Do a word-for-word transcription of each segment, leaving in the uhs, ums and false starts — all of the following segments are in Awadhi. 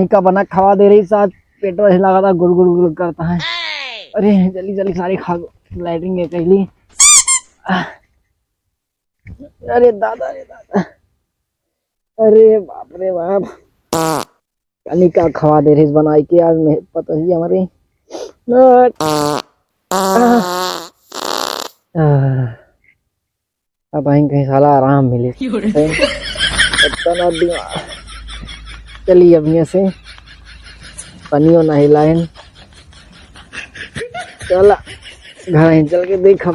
का बना खवा दे रही साथ, पेट वही लगा था, गुड़ गुड़ गुड़ करता है। अरे जल्दी जल्दी सारे खा, लैट्रिन के कहली। अरे दादा रे दादा, अरे बाप रे बाप, कनिका खवा दे रही बनाई के आज में पतोहिया हमारी। अब आइन कहीं साला आराम मिले। इतना दिमाग चली अब यहाँ से पनियो नहीं लाइन। चला घर ही चल के देख हम।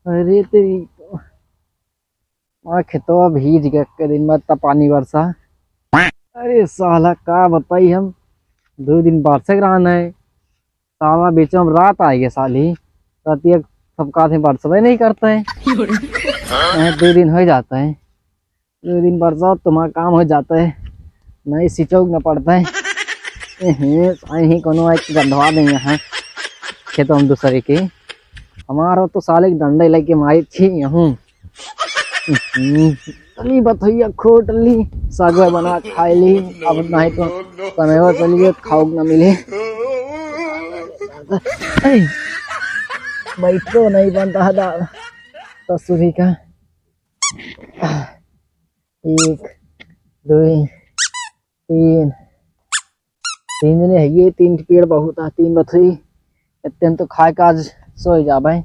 अरे तेरी तो, आ खेतवा भीज गया के दिन में त पानी बरसा। अरे साला का बताई हम, दो दिन बरसक रहन है, साला बीच में रात आ गया साली, रात एक सबका से बरसबे नहीं करता है। दो दिन हो जाता है। दो दिन बरसात तुम्हारा काम हो जाता है, नहीं सिंचोग न पड़ता है। एहे, साई ही कोनो एक गंधवा देंगे यहाँ खेतों में दूसरे के। हमारा तो साले के डंडे लेके मारी थी यहूँ। हम्म, चली बथैया खोट ली, सागवा बना खाए ली। अब नहीं तो समय चलिए खाओ न मिले। ए, बैठो नहीं बनता है दाल ससुरी का। एक, दो, तीन, तीन जने है, ये तीन पेड़ बहुत है, तीन बथुई, इतने तो खाए का आज सोए जाबे।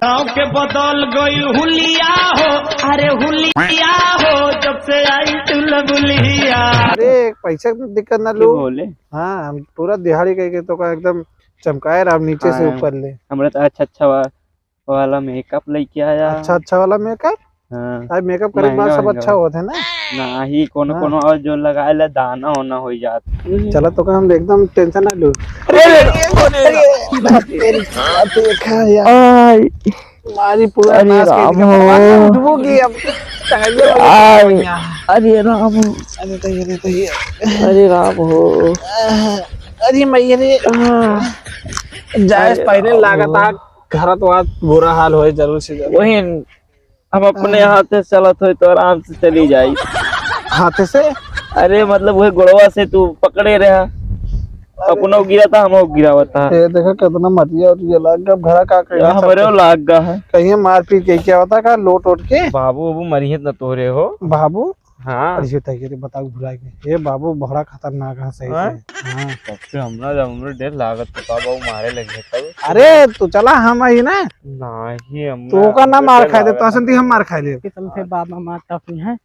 गाँव के बदल गई हुलिया हो, अरे हुलिया हो, जब से आई चुलबुलिया। अरे, पैसा की दिक्कत ना लो। बोले? हाँ, हम पूरा दिहाड़ी करके तो का एकदम चमकाए रहा नीचे से हाँ, ऊपर ले। हमरे तो अच्छा अच्छा वा-, वाला मेकअप लेके आया। अच्छा, अच्छा वाला मेकअप? हाँ। आज मेकअप करे के बाद महंगा सब महंगा। अच्छा होत है ना? नाही, कोनो हाँ। कोनो और जो लगाए ला दाना होना हो जात। चला तो का हम एकदम टेंशन ना लो। अरे, अरे, अरे, अरे, देखा यार। आई। मारी पूरा अरे नाश कर राम दिया। हो। भगवान उठबो की अब टहलिए वाली आई। बढ़िया। अरे राम हो। अरे तैयार, तैयार। अरे राम हो। अरे मैया रे। आह। जायज अरे पहले राम लागत हो। आ घर तो आज बुरा हाल होए जरूर से जरूर। वही हम अपने हाँ। हाथे से चलत होई तो आराम से चली जाई। हाथे से? अरे मतलब वही गोड़वा से तू पकड़े रहा, अरे। अपनो गिरा था, हमो गिरावत था। ये देखो कितना मटिया उटिया लाग गया, अब घरा का कहिए हमरे सब लाग गा है। कहिए मारपीट के क्या होता का लोट ओट के? बाबू, बाबू मरियत न तोरे हो। बाबू? हाँ। अरे ये तैयारी बताओ भुला गए। ये बाबू बड़ा खतरनाक है सही हाँ? से। हाँ। तब से हमरा जब हमरे डर लागत तो बाबा वो मारे लगे तब। अरे तू चला हम आई ना। नाही, हम तू ओका ना मार खाए दे, तो असन ती हम मार खाए ले। के चलते बाबा मार तपनी है।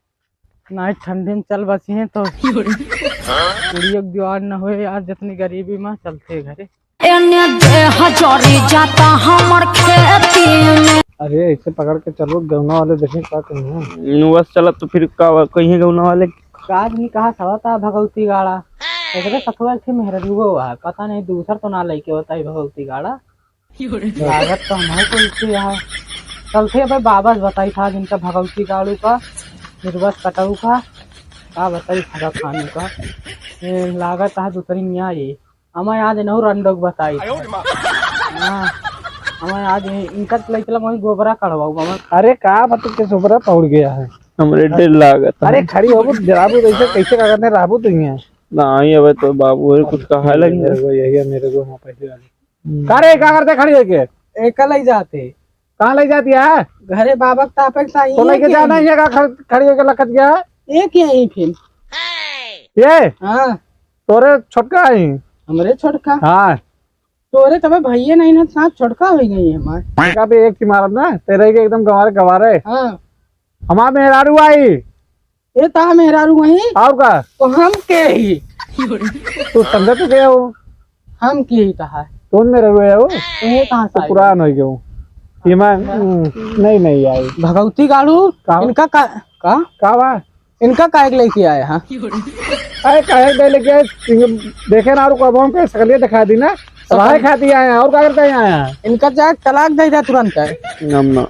नाही ठंडी में चल बसी हैं तो कुड़ियों के जुआर न होए यार, जितनी गरीबी में चलते घरे। एने देह जरी जाता हमर खेती में। अरे ऐसे पकड़ के चलो, गौना वाले देखें का कहें। नुआ से चलत तो फिर का कहिए गौना वाले? काज नहीं कहा सवता भगवती गाड़ा। एकरे सथवा एक ठे मेहररुओ है, पता नहीं दूसर तो ना लइके होता है भगवती गाड़ा। लागत तो हम है कोई से यहाँ। चलते अबे बाबा से बताई था जिनका भगवती गाड़ू का, निर्वस कटाऊ का, का बताई फरक खाने का। ए, लागत है दूसरी मियाँ ये। हमें आज इनहु रंडोक बताई। हाँ, हमें आज इ-, इनका लइकला वही गोबरा कढ़वाऊ हमें। अरे का बतू के गोबरा पहुड़ गया है? हमरे डर लागत है। अरे खड़ी होबू, डराबू तो ऐसे कैसे का करने रहबू तू यहाँ? नहीं, अबे तो बाबू है, कुछ कहा लगी है। मेरे को यही है, मेरे को हाँ, पहले वाली। हम्म। का रे, का करते खड़ी होके? ए, का लई जाते? कहाँ लई जाती है? घरे बाबा के तापे के चाहिए तो लइके कि जाना नहीं? ही है, का खड़-, खड़ी होके लखत गया है? एक यही फिर। ये? हाँ। तोरे छोटका है? हमरे छोटका? हाँ। तोरे तबे भइये नहीं ना, साथ छोटका हो गई है हमार। छोटका भी एक थी मारब ना, तेरे के एकदम गंवारे गंवारे। हाँ। हमार मेहरारू आई। ये ता मेहरारू वही। और का? तो हम के ही? तू समझे तो गया हो? हम के ही कहा? कौन मेहरारू है वो? ये कहाँ से तो आई? पुरान हो गया वो। ये मैं, हम्म, नहीं, नहीं आई। भगवती गाड़ू, का? इनका का, का? का बा? इनका काहे के लेके आए हैं? अरे काहे के लेके आए? देखे ना, और को अब हम के सकलिए दिखा दी ना। सवाल खाती आए हैं, और का करते आए हैं? इनका जाके तलाक दे दे तुरंत है। हम ना।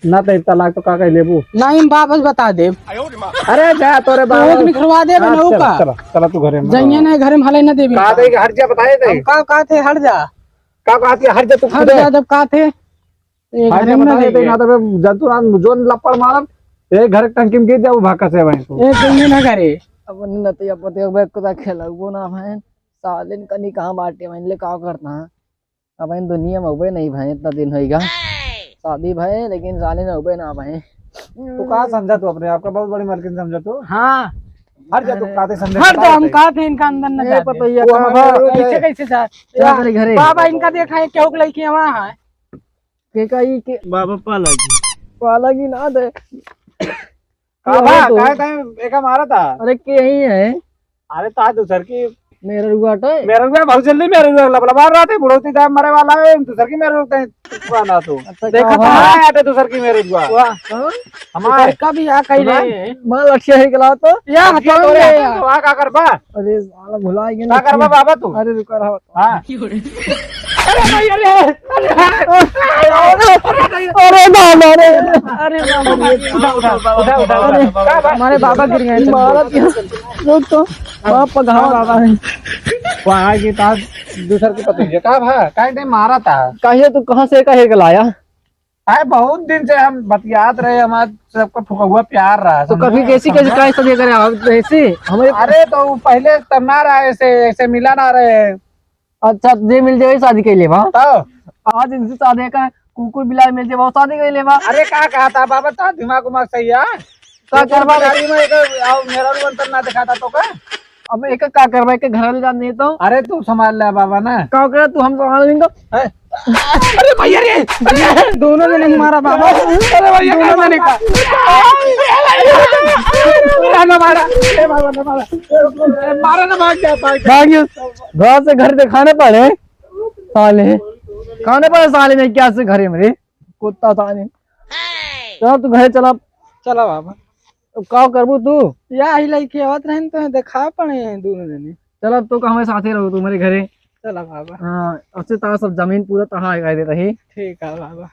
ना तो तलाक तो का कह लेबू? ना, हम वापस बता देब। अरे जा तोरे तो बाबा। एक निखरवा देब हाँ, ना चला, का? चला, चला तू घरे में। जइया ना घरे में हाले ना देबी। का दे, हट जा, बताए दे। हम का, का थे, हट जा। का, का थे, हट जा तू हट खुदे। जा, जब का थे। ये भाई घरे ने में बताए नहीं तो गए। ना तो बे जंतु राम जोन लपड़ मारब, ये घर के टंकी में गिर जाऊ भाका से भाई तू। ये तुम भी ना करे। अब नतिया पतिया बे कुदा खेलबो ना भाई, सालिन कनी कहाँ बाटे भाई, ले का करता है। अब इन दुनिया में उबे नहीं भाई, इतना दिन होइगा शादी भाई, लेकिन सालिन उबे ना भाई। तू का समझा तू अपने आप का, बहुत बड़ी मालकिन समझा तू। हाँ। हट जा तू, अरे। काते समझा हट बता जा, हम दे। काते इनका अंदर न ए, जाते। पतोहिया वो का हमारे बा? रोज ऐसे है। कैसे जा? क्या करे घरे? बाबा इनका देखा है, क्यों लड़की वहाँ है? के का ई के बाबा पाला जी। पाला की ना दे। का ये बा? तो काहे ताई एका मारा था? अरे के ही है? अरे ता दूसर की मेरा रुआ तो है। मेरा रुआ बहुत जल्दी मेरा रुआ लबलबा रहा थे, बुढ़ौती दाम मरे वाला है, दूसर की मेरा रुआ है, वाला तो। अच्छा, देखा का तो बा? है, आटे दूसर की मेरा रुआ। वाह। हाँ? हमारे का भी आ कहीं हमारे? नहीं। माल अच्छा है गला तो। या, अच्छा, हथौड़ा तो ले यार। यार। तो आ का करबा? अरे साला भुला गया का ना। करबा बाबा तू? अरे रुका रहा। हाँ। अरे भाई, अरे, अरे, अरे, अरे, बाबा रे। अरे बाबा रे। उठा, उठा, उठा, उठा, उठा। अरे, का बा? हमारे बाबा गिर गए। मारा क्या? रुक तो, बाप का घाव। हाँ, बाबा। वहाँ की तार दूसर की पतोहिया। का भा? काहे नहीं मारा था? काहे तू कहाँ से का हेर के लाया? अरे बहुत दिन से हम बतियात रहे, हमार सबका फुकौआ प्यार रहा, तो समझे? कभी कैसी, कैसी, समझे? काहे सब ये करे आप ऐसे? हमें अरे तो वो पहले तब ना रहा ऐसे, ऐसे मिला ना रहे। अच्छा, जे मिल जाए शादी कर लेबा। तो? आज इनसे शादी का कुकुर बिलाई मिल जाए, वो शादी कर लेबा। अरे का कहा था बाबा, ता दिमाग उमाग सही है? का तू करबा? गाड़ी में एक, आओ, मेरा भी अंतर ना दिखाता तो का? अब एक का करबा, एक घर ले जाने तो। अरे तू संभाल ले बाबा ना। का करे तू, हम संभाल लेंगे। हैं? अरे भैया रे, अरे दोनों जने मारा बाबा। अरे भैया दोनों जने का। अरे ना मारा, ए बाबा ना मारा। ए, मारा ना, भाग जा, भाग जा। भाग जा। घर से घर दिखाने पड़े साले, खाने पड़े साले में क्या से घरे मेरे कुत्ता साले। चल तू घरे चला। चला बाबा। अब का करबू तू? या ही लइके आवत रहन तो देखा पड़े हैं दोनों जने। चल अब तो का हमारे साथे रहो तुम्हारे घरे। चला बाबा। हाँ, अच्छे तार सब जमीन पूरा तहा कर देता ही। ठीक है बाबा।